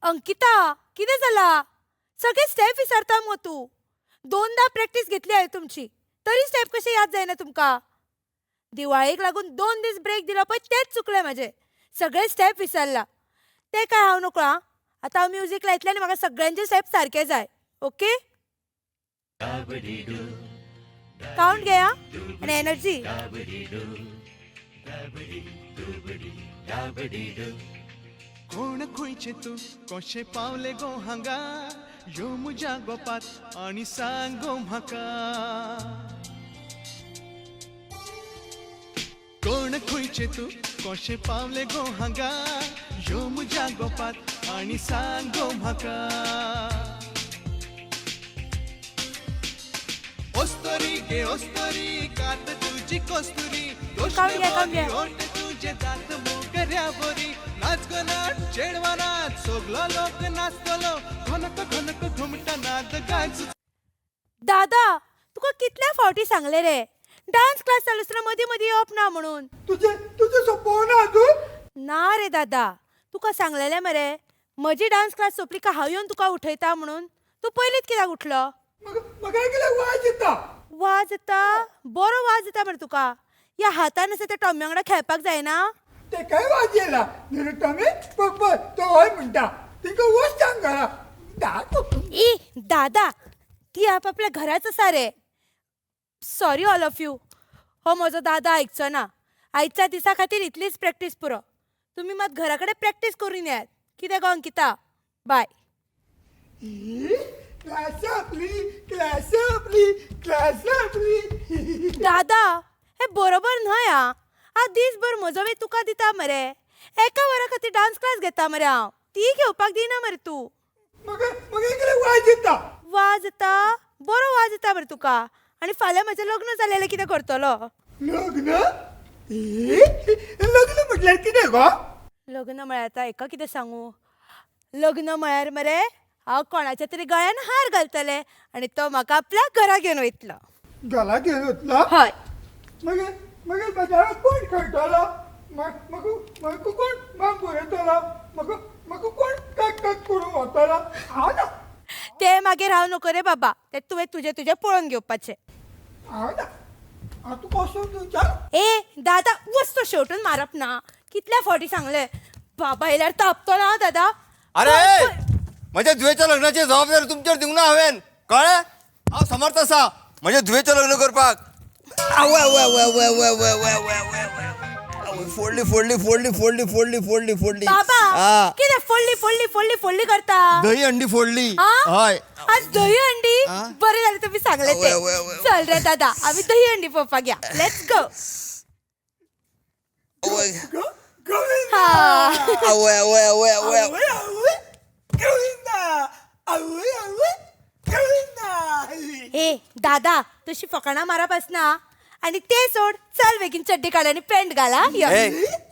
अंकिता, कितें जाला? सगळे स्टेप विसरता मगो तूं. दोनदा प्रॅक्टीस घेतली हांवें तुमची, तरी स्टेप कशें याद जायना तुमकां? दिवाळेक लागून 2 दीस ब्रेक दिलो पळय, तेंच चुकलें म्हाजें. सगळे स्टेप विसरला. ते काय हांव नकळो. आं, आतां हांव म्युजीक लायतलें आनी म्हाका सगळ्यांचे स्टेप सारके जाय. ओके, काउंट घेया आनी एनर्जी. कोण खंयचे तूं, कशें पावले गो हांगा, यो म्हज्या गोपात आनी सांग गो म्हाका. कोण खंयचे तूं, कशें पावले गो हांगा, यो म्हज्या गोपात आनी सांग गो म्हाका. ओस्तरी गे ओस्तरी, कात तुजी कस्तुरी, काउंट घे, काउंट घे. ओट तुजे दांत मोगऱ्या बरी, नाच गो नाच चेडवा नाच, सगलो लोक नाचतलो, घनक घनक घुमटा नाद गायच. दादा, तुका कितल्या फावटी सांगले रे, डान्स क्लास चालू आसतना मदीं मदीं येवप ना म्हणून. तुझे तुझे सोंपोवना अजून? ना रे दादा, तुका सांगलेलें मरे, म्हजी डान्स क्लास सोंपली काय हांव येवन तुका उठयता म्हणून. तूं पयलींच कित्याक उठलो? म्हाका म्हाका कितें वाज येता. वाज येता? बरो वाज येता मरे तुका. ह्या हातान आसा त्या टॉमी वांगडा खेळपाक जायना? तेकाय वाज येयला. निरुटमी पळय पळय तो हय म्हणटा. तिका वच सांग घरा. ए दादा, ती आपापल्या घराच आसा रे. सॉरी ऑल ऑफ you, हो म्हजो दादा आयकचो ना. आयच्या दिसा खातीर इतलीच प्रॅक्टीस पुरो. तुमी मात घरा कडेन प्रॅक्टीस करून येयात. कितें गो अंकिता? बाय. क्लास आपली, क्लास आपली, क्लास आपली. दादा, हे बरोबर न्हय. आं, हांव दीसभर म्हजो वेळ तुका दिता मरे. एका वरा खातीर डान्स क्लास घेता मरे हांव, ती घेवपाक दिना मरे तूं. म्हाका म्हाका कितें वाज येता. वाज येता? बरो वाज येता मरे तुका. आनी फाल्यां म्हजें लग्न जालें कितें करतलो? लग्न? लग्न म्हटल्यार कितें गो? लग्न म्हळ्यार आतां हेका कितें सांगू? लग्न म्हळ्यार मरे हांव कोणाच्या तरी गळ्यान हार घालतलें आनी तो म्हाका आपल्या घरा घेवन वयतलो. घरा घेवन वतलो? हय. मागीर मागीर बाजाराक कोण खेळटलो? म्हाका म्हाका कोण माग बरयतलो? म्हाका म्हाका कोण काक काक करूंक वतलो? हांव ना. ते मागीर हांव नको रे बाबा, ते तुवें तुजें तुजें पळोवन घेवपाचें. हांव ना. हांव तुका वचून दिवचा. ए दादा, वच तो शेवटून मारप ना. कितल्या फावटी सांगले, बाबा येयल्यार तापतलो आं दादा. अरे, म्हज्या धुवेच्या लग्नाची जबाबदारी तुमचेर दिवंक ना हांवें, कळ्ळें? हांव समर्थ आसा म्हज्या धुवेचें लग्न करपाक. आवय आवय आवय आवय आवय आवय आवय आवय आवय आवय, फोडली फोडली फोडली फोडली फोडली फोडली फोडली. बाबा, आ, कितें फोडली फोडली फोडली फोडली करता? दही अंडी फोडली. हय. आज दही अंडी? बरें जालें तुमी सांगलें आवय, आवय, तें. आवय. चल रे दादा, आमी दही अंडी पळोवपाक या. Let's go. आवय गोविंदा. आवय आवय आवय आवय. आवय आवय गोविंदा, आवय आवय गोविंदा. ए दादा, तशी फकाणां मारप आसना. आनी ते सोड, चल बेगीन चड्डी काड आनी पॅन्ट घाल. आं, यो. ए,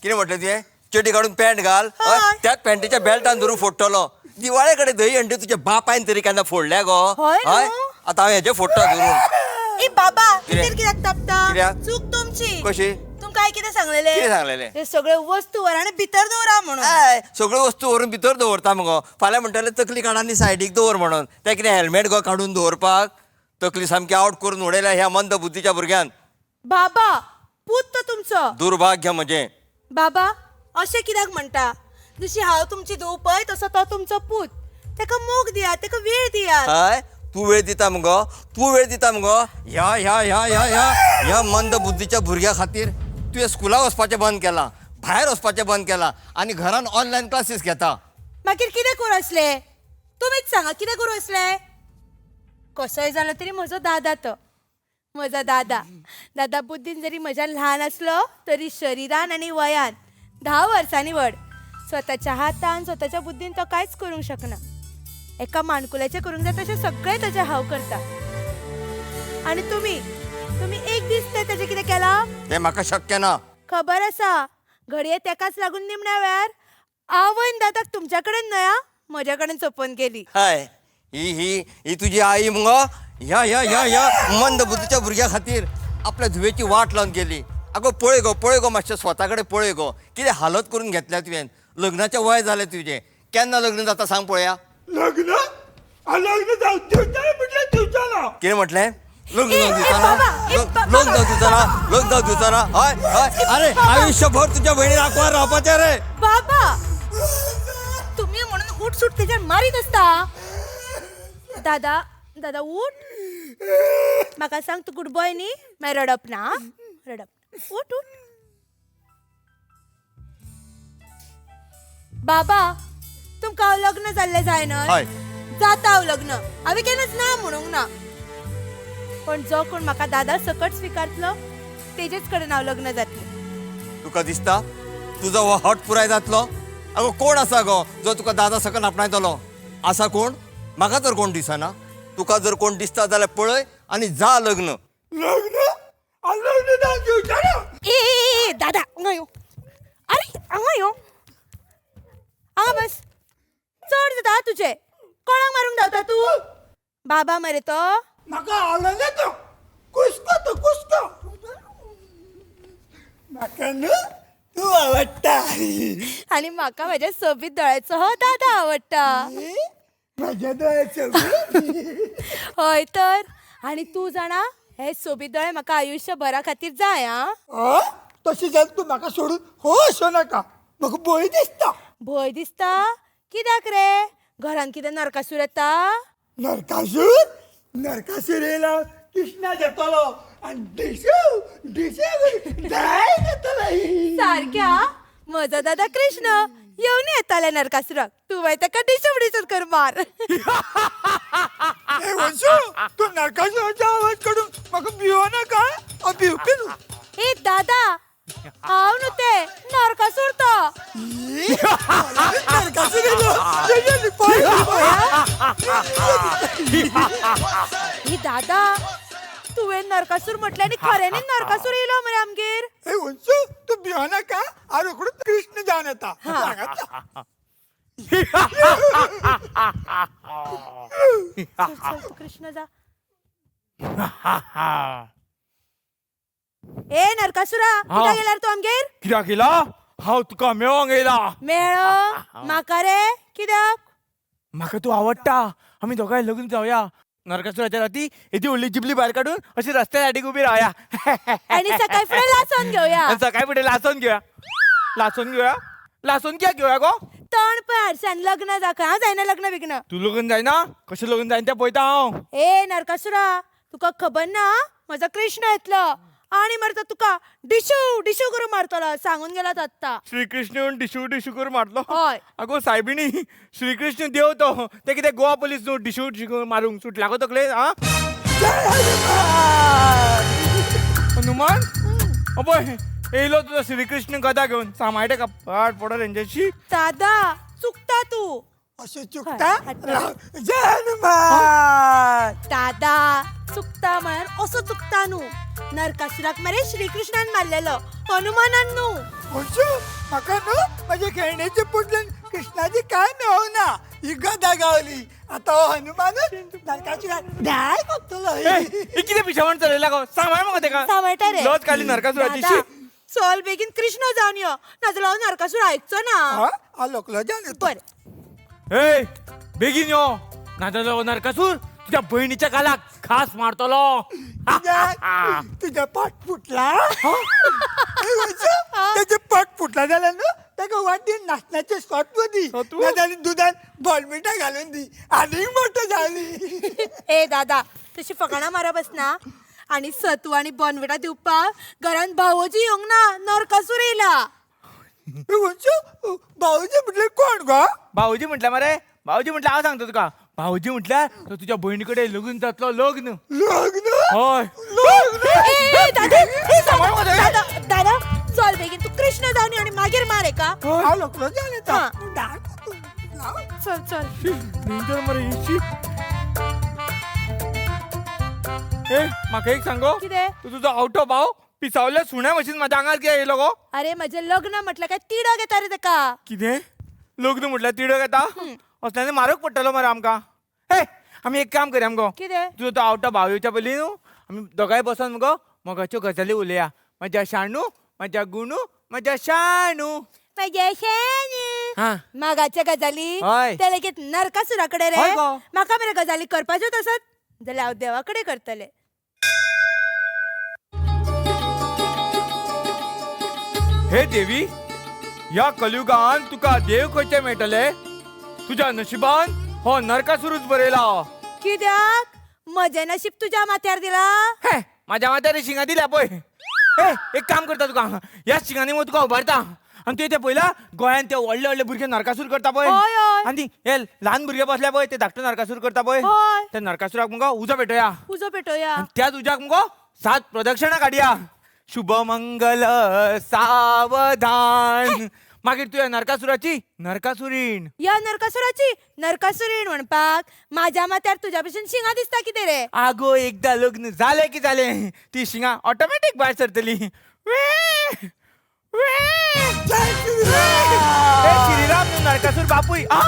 कितें म्हटलें तुवें? चेडी काडून पॅन्ट घाल? हय. त्याच पॅन्टीच्या बेल्टान धरून फोडटलो. दिवाळे कडेन दही अंडी तुज्या बापायन तरी केन्ना फोडल्या गो? हय न्हू? आतां हांव हेजें फोडटा धरून. ए बाबा, कितें? कितें कित्याक तापता? कित्याक? चूक तुमची. कशी? तुमकां हांवें कितें सांगलेलें? कितें सांगलेलें? ते सगळे वस्तू व्हर आनी भितर दवरा म्हणून. हय, सगळ्यो वस्तू व्हरून भितर दवरता मगो. फाल्यां म्हणटले तकली काड आनी सायडीक दवर म्हणून. तें कितें हेल्मेट गो काडून दवरपाक? तकली सामकी आवट करून उडयल्या ह्या मंद बुद्धीच्या भुरग्यान. बाबा, पूत तो तुमचो. दुर्भाग्य म्हजें. बाबा, अशें कित्याक म्हणटा? जशी हांव तुमची धूव पळय तसो तो तुमचो पूत. तेका मोग दियात, तेका वेळ दियात. हय, तूं वेळ दिता मगो, तूं वेळ दिता मगो. ह्या ह्या ह्या ह्या ह्या ह्या मंद बुद्धीच्या भुरग्या खातीर तुवें स्कुलाक वचपाचें बंद केलां, भायर वचपाचें बंद केलां आनी घरान ऑनलायन क्लासीस घेता. मागीर कितें करूं आसलें? तुमीच सांगा, कितें करूं आसलें? कसोय जालो तरी म्हजो दादा तो. म्हजो दादा. दादा बुद्दीन जरी म्हज्यान ल्हान आसलो तरी शरिरान आनी वयान 10 वर्सांनी व्हड. स्वताच्या हातान स्वताच्या बुद्दीन तो कांयच करूंक शकना. एका माणकुल्याचें करूंक जाय तशें सगळें ताचें हांव करता. आनी तुमी तुमी एक दीस तें ताचें कितें केलां? तें म्हाका शक्य ना. खबर आसा, घडये तेकाच लागून निमण्या वेळार आवयन दादाक तुमच्या कडेन न्हय आं, म्हज्या कडेन सोंपोवन गेली. हय, ही ही ही तुजी आई मुगो ह्या ह्या ह्या ह्या मंद बुद्धीच्या भुरग्या खातीर आपल्या धुवेची वाट लावन गेली. आगो पळय गो, पळय गो, मातशें स्वता कडेन पळय गो, कितें हालत करून घेतल्या तुवें. लग्नाचें वय जालें तुजें, केन्ना लग्न जाता सांग पळोवया. लग्न? आ, लग्न जावं दिवचें म्हटल्यार दिवचें ना. कितें म्हटलें? लग्न ए, जावं ए, दिवचो ना? बाबा, ए, लग्न जावं दिवचो ना? लग्न जावं दिवचो ना? हय हय. अरे आयुष्यभर तुझ्या बहिणीन आंकवार रावपाचें रे. बाबा, तुम्ही म्हणून उठ सूट तेजेर मारीत आसता. दादा, दादा उठ. म्हाका सांग, तूं गुड बॉय न्ही? मागीर रडप ना आं? रडप ना. उठ उठ. बाबा, तुमकां हांव लग्न जाल्लें जाय न्हय? हय. जाता हांव लग्न. हांवें केन्नाच ना म्हणूंक ना, पण जो कोण म्हाका दादा सकट स्विकारतलो तेजेच कडेन हांव लग्न जातलें. तुका दिसता तुजो हो हट पुराय जातलो? अगो कोण आसा गो जो तुका दादा सकल आपणायतलो? आसा कोण? म्हाका तर कोण दिसना. तुका जर कोण दिसता जाल्यार पळय आनी जा लग्न. लग्न? आ, लग्न जावं दिवचें ना. ए, ए, ए, दादा हांगा यो. अरे हांगा यो, हांगा बस. चड जाता तुजें. कोणाक मारूंक धांवता तूं? बाबा मरे तो. म्हाका आवडना तो, कुसको तो, कुसको. म्हाका न्हू तूं आवडटा. आनी म्हाका म्हज्या सोबीत दोळ्याचो हो दादा आवडटा. म्हज्या दोळ्याचो? हय तर. आनी तूं जाणा, हे सोबीत दोळे म्हाका आयुश्यभरा खातीर जाय. आं, तशें जाल्यार तूं म्हाका सोडून हो असो नाका, म्हाका भंय दिसता. भंय दिसता कित्याक रे? घरान कितें नरकासूर येता? नरकासूर? नरकासूर येयला कृष्णा जातलो आनी डिशू डिशू जाय जातलो. सारक्या म्हजो दादा कृष्ण येवन येताले नरकासुराक. तूं मागीर ताका डिशूम डिशूम कर मार. ए वंशू, तूं नरकासुराचो आवाज काडून म्हाका भिवो नाका. हांव भिवपी न्हू. ए दादा, हांव न्हू तें, नरकासूर तो. नरकासूर येयलो. ये, पळय, पळय. ही दादा, तुवें नरकासूर म्हटलें आनी खऱ्यांनी नरकासूर येयलो मरे आमगेर. ए वंशू, तूं भिवो नाका. हांव रोकडोच कृष्ण जावन येता. हा. चल चल, तूं कृष्ण जा. ए नरकासुरा, कित्याक गेल्यार तूं आमगेर? कित्याक येयला? हांव तुका मेळोंक येयला. मेळो म्हाका रे? कित्याक? म्हाका तूं आवडटा. आमी दोगांय लग्न जावया. नरकासुराच्या राती येदी व्हडली जिबली भायर काडून अशी रस्त्या सायडीक उबी रावया. आनी सकाळी फुडें लासोन घेवया. आनी सकाळी फुडें लासोन घेवया. लासोन घेवया. लासोन कित्याक घेवया गो? तोंड पळय आरशान. लग्न जाका. हांव जायना लग्न बिग्न. तूं लग्न जायना? कशें लग्न जायना तें पळयता हांव. ए नरकासुरा, तुका खबर ना, म्हजो कृष्ण येतलो आनी मरे तो तुका डिशू डिशू करून मारतलो. सांगून गेला तो आत्तां. श्रीकृष्ण येवन डिशू डिशू करून मारतलो? हय. आगो सायबिणी, श्रीकृष्ण देव तो. ते कितें गोवा पोलीस न्हू डिशू डिशू करून मारूंक. सुटला गो तकले? आं, हनुमान अबय येयलो तुजो श्रीकृष्ण गदा घेवन. सांबाळटा का पाड पडत हेंच्याशी. दादा, चुकता तूं. अशें चुकता? हय. राव. जय हनुमान. दादा, चुकता म्हळ्यार असो चुकता न्हू. नरकासुराक मरे श्रीकृष्णान मारलेलो, हनुमानान न्हू. वंशू, म्हाका न्हू म्हज्या खेळण्याचे पोटल्यान कृष्णाची कांय मेळोना, ही गदा गावली. आतां हो हनुमानूच नरकासुराक धाय कोत्तलो. हे कितें पिशेवण चलयला गो? सांबाळ मगो तेका. सांबाळटा रे. लज काडली नरकासुराची. दादा, चल बेगीन कृष्ण जावन यो, नाजाल्यार हांव नरकासूर आयकचो ना. हांव लोकलो जावन येता. बरें. ए बेगीन यो, नाजाल्यार हो नरकासूर तुज्या भयणीच्या गालाक घास मारतलो. तुझ्या पाट फुटला? तेजे पाट फुटला जाल्यार न्हू ताका वाटेन नाचण्याचें सत्व दी, सत्व? नाजाल्यार दुदान बॉर्नविटा घालून दी, आनीक मोठो जाली. ए दादा, तशी फकाणां मारप आसना. आनी सत्व आनी बॉर्नविटा दिवपाक घरान भावोजी येवंक ना, नरकासूर येयला. वंशू, भावोजी म्हटल्यार कोण गो? भाऊजी म्हटल्यार मरे, भाऊजी म्हटल्यार हांव सांगता तुका. भाऊजी म्हटल्यार तो तुज्या भयणी कडेन लग्न जातलो. लग्न. लग्न? हय. लग्न? ए, ए, दादा, ए, सांबाळ मगो तेका. दादा, दादा, चल बेगीन तूं कृष्ण जावन यो आनी मागीर मार हेका. हांव लोकलो जावन येता. हा. चल चल. डेंजर मरे ही. ए म्हाका एक सांगो, कितें? तूं तुजो आवटो भाव पिसावल्या सुण्या भशेन म्हाज्या आंगार कित्याक येयलो गो? अरे म्हजें लग्न म्हटल्यार काय तिडक येता रे तेका. कितें लग्न म्हटल्यार तिडक येता? असल्यांनी मारक पडटलो मरे आमकां. हे आमी एक काम करया मगो. कितें? तुजो तो आवटो भाव येवच्या पयलीं न्हू आमी दोगांय बसोन मगो मोगाच्यो गजाली उलया. म्हज्या शाणू, म्हज्या गुणू, म्हज्या शाणू. म्हज्या शाणू. हा. मागाच्या गजाली हय. ते लेगीत नरकासुरा कडेन रे. हय गो. म्हाका मरे गजाली करपाच्योच आसत जाल्यार हांव देवा कडेन करतले. हे देवी, ह्या कलयुगान तुका देव खंयचे मेळटले? तुज्या नशिबान हो नरकासुरूच बरयला. कित्याक म्हजें नशीब तुज्या माथ्यार दिला? हे, माझ्या माथ्यार शिंगा दिल्या पळय. हे, एक काम करता, तुका ह्या शिंगांनी मग तुका उबारता आनी तुवें ते पळयला, गोंयांत ते व्हडले व्हडले भुरगे नरकासूर करता पळय. हय, हय. आनी हे ल्हान भुरगे बसले पळय, ते धाकटे नरकासूर करता पळय. हय. त्या नरकासुराक मुगो उजो पेटोया. उजो पेटोवया. आनी त्याच उज्याक मुगो 7 प्रदक्षिणा काडया. शुभमंगल सावधान. मागीर तुवें नरकासुराची नरकासुरीण. ह्या नरकासुराची नरकासुरीण म्हणपाक माझ्या माथ्यार तुज्या भशेन शिंगा दिसता कितें रे? आगो, एकदा लग्न जालें की जालें, ती शिंगा ऑटोमॅटीक भायर सरतली. वे वे हे श्रीराम न्हू, नरकासूर बापूय. आ.